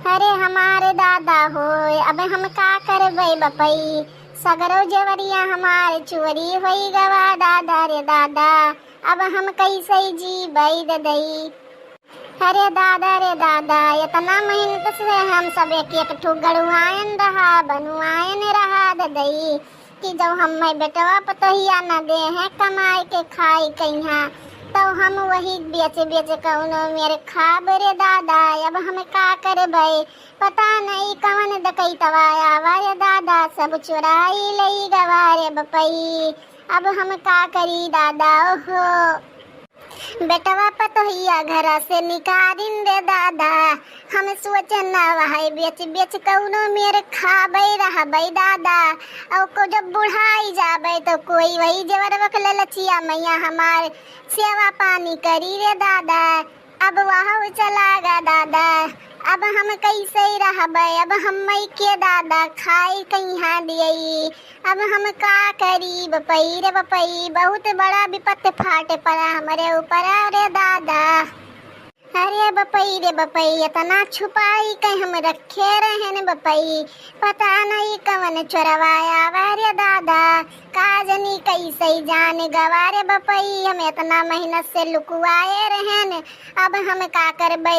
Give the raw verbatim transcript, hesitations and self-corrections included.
अरे हमारे दादा होय, अब हम का करबै बपई, सगरो जेवरिया हमार चोरी होई गवा दादा रे दादा, अब हम कैसे जीबै ददई। अरे दादा रे दादा, इतना मेहनत से हम सब एक एक ठो गड़ुआयन रहा, बनुआयन रहा ददई, कि जब हम्मै बेटवा पतोहिया न देहैं कमाइ के खाइ कइहाँ, तउ हम वही बेच बेच कउनो मेर खाब रे दादा। अब हम का करबै, पता नहीं कवन डकैतवा आवा रे दादा, सब चुराइ लइ गवा रे बपई। अब हम का करी दादा, ओहो। बेटवा पतोहिया घरा से निकारिन रे दादा, हम सोचन ना वहै बेच बेच कउनो मेर खाबै रहबै दादा। अउ को जब बुढ़ाइ जाबै तउ कोई वही जेवरवा के ललचिया मइहाँ हमार सेवा पानी करी रे दादा। अब वहौ चला गा दादा, अब हम कैसे रहबै, अब हम्मै के दादा खाइ कइहाँ दियई, अब हम का करी बपई रे बपई, बहुत बड़ा विपत्ति फाटे पड़ा हमरे ऊपर रे दादा। अरे बपई रे बपई, इतना छुपाइ के हम रखे रहेन बपई, पता नहीं कवन चोरवा आवा रे दादा, का जनी कैसे जान गवा रे बपई, हम इतना मेहनत से लुकुआए रहेन, अब हम का करबै।